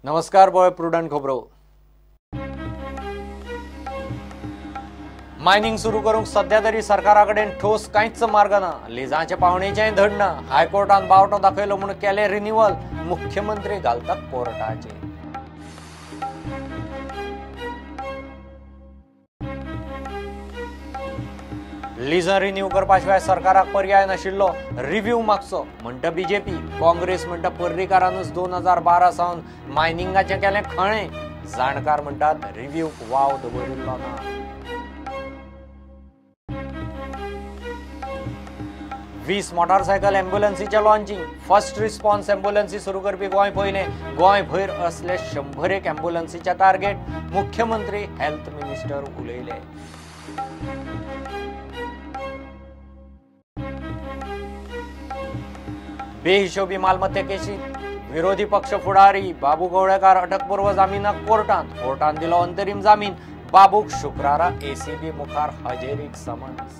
नमस्कार बोय प्रुडंट खबरो. मायनिंग सुरू करूंक सध्या तरी सरकारा कडेन ठोस कांयच मार्ग ना. लिजांचे पावणेचेंय धड ना. हायकोर्टान बावटो दाखयलो म्हूण केलें रिन्युअल. मुख्यमंत्री घालता कोर्टाचे. लिजां रिन्यू करपा शिवाय सरकाराक पर्याय नाशिल्लो. रिव्यू मागचो म्हणटा बीजेपी. काँग्रेस म्हणटा पर्रीकारानूच 2012 सावन मायनिंगाचें केलें खणें. जाणकार म्हणटात रिव्यूक वाव दवरिल्लो ना. 20 मोटारसायकल एम्ब्युलन्सीचें लॉन्चिंग. फर्स्ट रिस्पॉन्स एम्ब्युलन्सी सुरू करपी गोंय पयलें. गोंयभर असले 100 एम्ब्युलन्सीचें टार्गेट. मुख्यमंत्री हेल्थ मिनिस्टर उलयले. बेहिशोबी मालमत्ते केशीत विरोधी पक्ष फुडारी बाबू गवळेकार अटकपूर्व जामिनाक कोर्टांत. कोर्टान दिलो अंतरीम जामीन. बाबूक शुक्रारा एसीबी मुखार हजेरीक समन्स.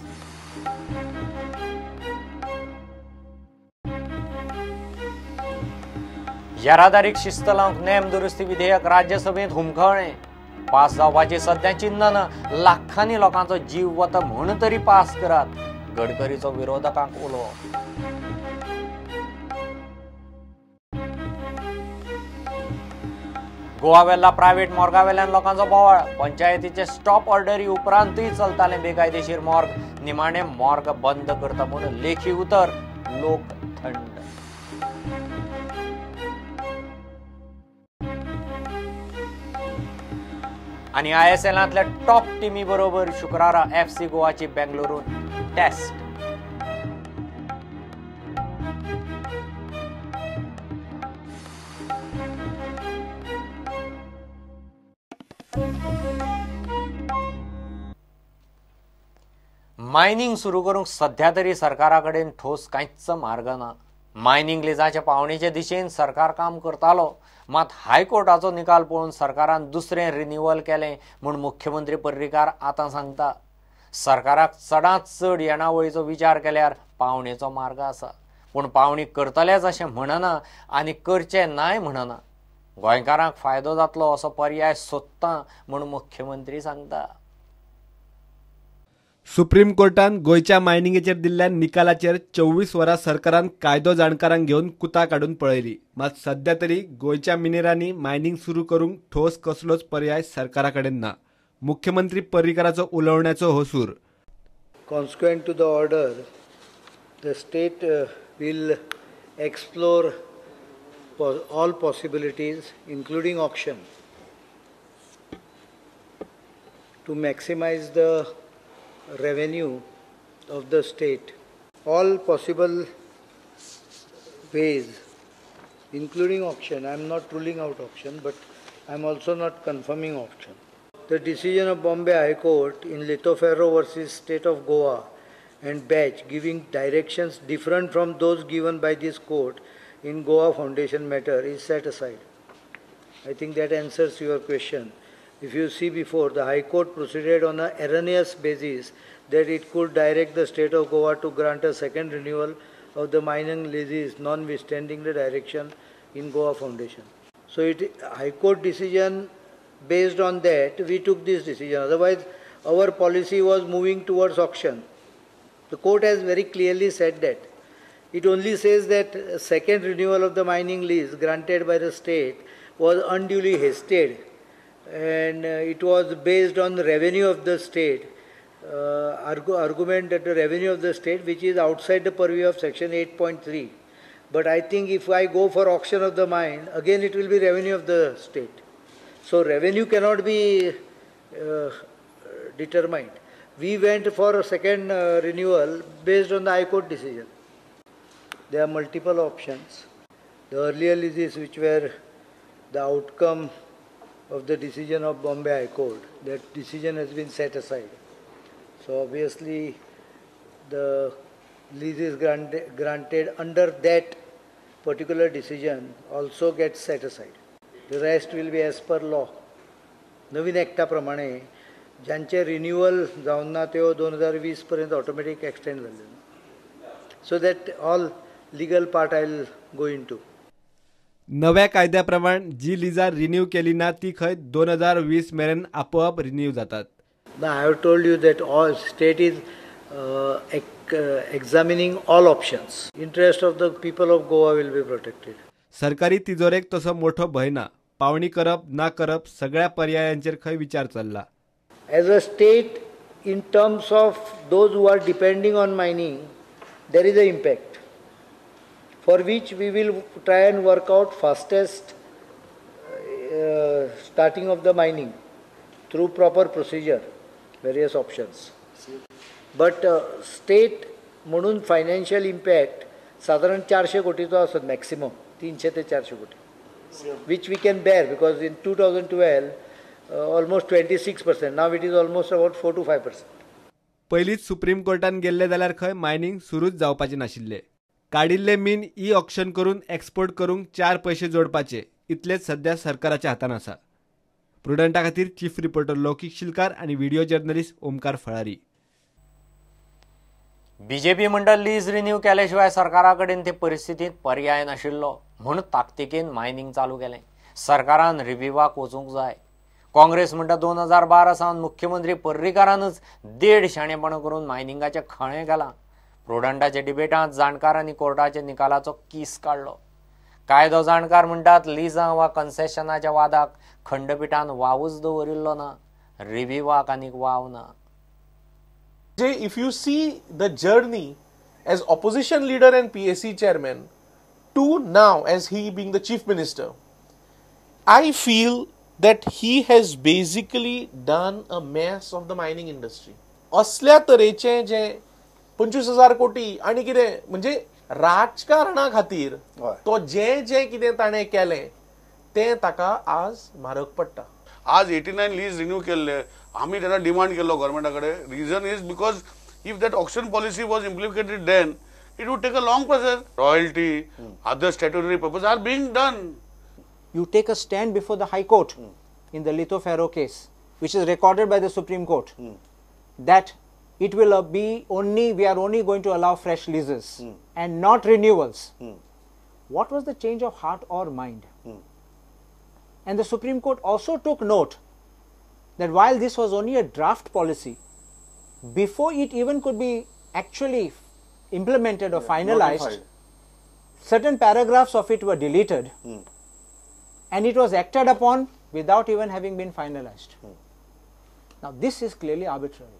येरादारीक शिस्त लावंक नेम दुरुस्ती विधेयक राज्यसभेंत हुमकळ्ळें. पास जावपाची सध्या चिन्ह ना. लाखांनी लोकांचो जीव वता म्हूण तरी पास करात. गडकरीचो विरोधकांक उलो. गोवा वेल्ला प्रायव्हेट मॉर्गावेल्यान लोकांचो बोवाळ. पंचायतीचे स्टॉप ऑर्डरी उपरांतूय चलतालें बेकायदेशीर मॉर्ग. निमाणें मॉर्ग बंद करता म्हूण लेखी उतर. लोक थंड. आनी आयएसएलांतल्या टॉप टिमी बरोबर शुक्रारा एफसी गोवाची बेंगळुरूंत टेस्ट. मायनिंग सुरू करूंक सध्या तरी सरकारा कडेन ठोस कांयच मार्ग ना. मायनिंग लिजाच्या पावणेचे दिशेन सरकार काम करतालो. मात हायकोर्टाचो निकाल पळोवन सरकारान दुसरें रिन्युअल केलें म्हूण मुख्यमंत्री पर्रीकार आतां सांगता. सरकाराक चडांत चड येणावळीचो विचार केल्यार पावणेचो मार्ग आसा. पूण पावणी करतलेच अशें म्हणना आनी करचें नाय म्हणना. गोंयकारांक फायदो जातलो असो पर्याय सोदता म्हूण मुख्यमंत्री सांगता. सुप्रीम कोर्टान गोंयच्या मायनिंगेचेर दिल्ल्या निकालाचेर 24 वरां सरकारान कायदो जाणकारांक घेवन कुतां काडून पळयली. मात सध्या तरी गोंयच्या मिनेरांनी मायनिंग सुरू करूंक ठोस कसलोच पर्याय सरकारा कडेन ना. मुख्यमंत्री पर्रीकाराचो उलोवण्याचो हो सूर. Consequent to the order, the state will explore all possibilities including auction to maximise the revenue of the state. All possible ways including auction. I am not ruling out auction, but I am also not confirming auction. The decision of Bombay High Court in Lithoferro versus State of Goa and Batch giving directions different from those given by this court in Goa Foundation matter is set aside. I think that answers your question. If you see before, the High Court proceeded on an erroneous basis that it could direct the state of Goa to grant a second renewal of the mining leases notwithstanding the direction in Goa Foundation. So it High Court decision, based on that we took this decision. Otherwise our policy was moving towards auction. The court has very clearly said that. It only says that second renewal of the mining lease granted by the state was unduly hasted and it was based on the revenue of the state, argument that the revenue of the state which is outside the purview of section 8.3. But I think if I go for auction of the mine, again it will be revenue of the state. So revenue cannot be determined. We went for a second renewal based on the High Court decision. There are multiple options. The earlier leases which were the outcome of the decision of Bombay High Court, that decision has been set aside. So obviously the leases granted under that particular decision also gets set aside. The rest will be as per law. नवीन ॲक्टा प्रमाणे ज्यांचे renewal जावन ना त्यो 2020 पर्यंत automatic extend जाल्ले. So that all legal part I will go into. नव्या कायद्या प्रमाण जी लिजां रिन्यू केली ना ती खंय 2020 मेरेन आपोआप रिन्यू जातात. I have told you that all state is examining all options. Interest of the people of Goa will be protected. सरकारी तिजोरेक तसो मोठो भंय ना. पावणी करप ना करप सगळ्या पर्यायांचेर खंय विचार चल्ला. As a state, in terms of those who are depending on mining, there is an impact for which we will try and work out fastest starting of the mining through proper procedure, various options. But state म्हणून financial impact सादारण 400 कोटीचो आसत maximum, 300 ते 400 कोटी, which we can bear because in 2012 almost 26%, now it is almost about 4 to 5%. पयलींच supreme कोर्टान गेल्ले जाल्यार खंय mining सुरूच जावपाचें नाशिल्लें. काडिल्ले मीन ई ऑक्शन करून एक्सपोर्ट करूंक 4 पयशे जोडपाचे इतलेच सध्या सरकाराच्या हातान आसा. प्रुडंटा खातीर चीफ रिपोर्टर लौकीक शिलकार आनी video journalist Omkar Falari. BJP म्हणटा लीज रिन्यू केले शिवाय सरकारा कडेन ते परिस्थितींत पर्याय नाशिल्लो म्हूण ताकतिकेन मायनिंग चालू केलें. सरकारान रिव्यूवाक वचूंक जाय. काँग्रेस म्हणटा 2012 सावन मुख्यमंत्री पर्रीकारानच देड शाणेपणां करून मायनिंगाचें खळें घालां. प्रुडंटाच्या डिबेटांत जाणकारांनी कोर्टाच्या निकालाचो कीस काडलो. कायदो जाणकार म्हणटात लिजां वा कन्सेशनाच्या वादाक खंडपिठान वावूच दवरिल्लो ना, रिव्यूवाक आनीक वाव ना. If you see the journey as opposition leader and PAC chairman to now as he being the chief minister, I feel that he has basically done a mess of the mining industry. असल्या तरेचे जे 25,000 कोटी आनी कितें म्हणजे राजकारणा खातीर तो जे जे कितें ताणें केलें तें ताका आज म्हारग पडटा. आज 89 लीज रिन्यू केल्ले आमी तेन्ना डिमांड केल्लो गव्हर्मेंटा कडेन. Reason is because if that auction policy was implicated then it would take a long process. Royalty, other statutory purpose are being done. You take a stand before the High Court in the Lithoferro case, which is recorded by the Supreme Court, that it will be only, we are only going to allow fresh leases and not renewals. What was the change of heart or mind? And the Supreme Court also took note that while this was only a draft policy, before it even could be actually implemented or finalized, notified, certain paragraphs of it were deleted and it was acted upon without even having been finalized. Now this is clearly arbitrary.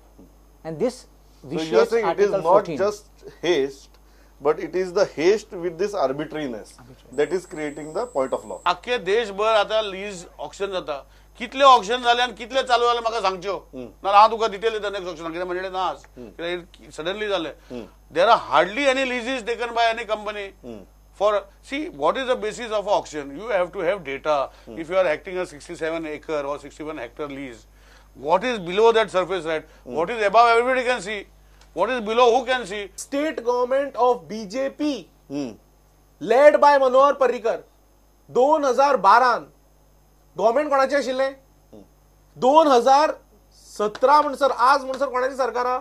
And this So you are saying it is Article not 14. Just haste, but it is the haste with this arbitrariness that is creating the point of law. आख्खे देशभर आता lease auction जाता. कितले auction जाले आनी कितले चालू जाले म्हाका सांगच्यो ना. हांव तुका डिटेल दिता नेक्स्ट ऑक्शन कित्याक म्हणजे ना आज सडनली जाले. There are hardly any leases taken by any company. For see what is the basis of auction? You have to have data. If you are acting a 67 acre or 61 hectare lease, what is below that surface right? What is above everybody can see. What is below who can see? State government of BJP led by Manohar Parrikar 2012 government कोणाचें आशिल्लें? 2017 म्हणसर आज म्हणसर कोणाचें सरकार आहा?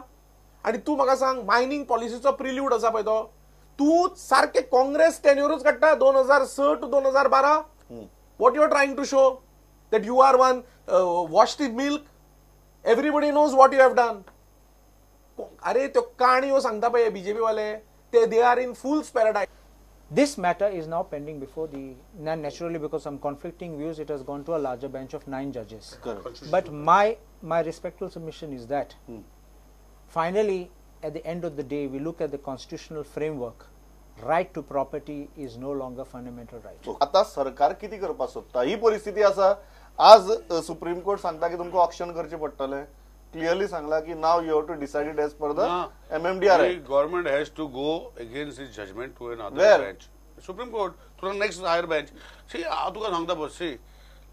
आनी तूं म्हाका सांग मायनिंग पॉलिसीचो प्रिल्यूड आसा पळय तो तूं सारकें काँग्रेस टेन्युरूच काडटा 2006 to 2012. What you are trying to show that you are one washed in milk? Everybody knows what you have done. अरे त्यो काणयो सांगता पळय बीजेपी वाले ते they are in fool's paradise. This matter is now pending before the, naturally because some conflicting views, it has gone to a larger bench of 9 judges. Correct. But my respectful submission is that finally at the end of the day we look at the constitutional framework. Right to property is no longer fundamental right. आता सरकार किती करपाक सोदता ही परिस्थिती आसा. आज supreme court सांगता की तुमकां ऑक्शन करचें पडटलें. क्लियरली सांगला की now you have to decide it as per the MMDR. Government has to go against his judgment to another bench. Supreme Court to the next higher bench. See हांव तुका सांगता बस. See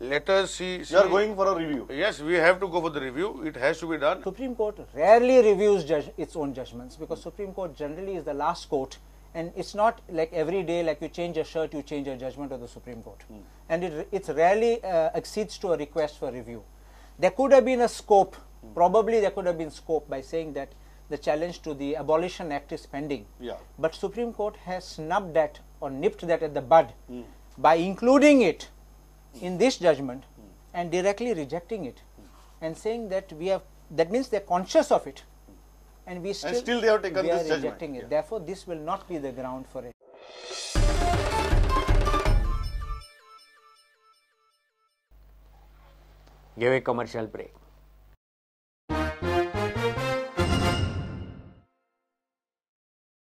let us see. You are going for a review. Yes, we have to go for the review. It has to be done. Supreme Court rarely reviews its own judgments because Supreme Court generally is the last court, and it's not like every day, like you change a shirt, you change a judgment of the Supreme Court. And it rarely accedes to a request for review. There could have been a scope, probably there could have been scope by saying that the challenge to the Abolition Act is pending. Yeah. But Supreme Court has snubbed that or nipped that at the bud by including it in this judgment and directly rejecting it and saying that we have, that means they are conscious of it and we still, and still they have taken we are this judgment. Rejecting it. Therefore, this will not be the ground for it. Give a commercial break.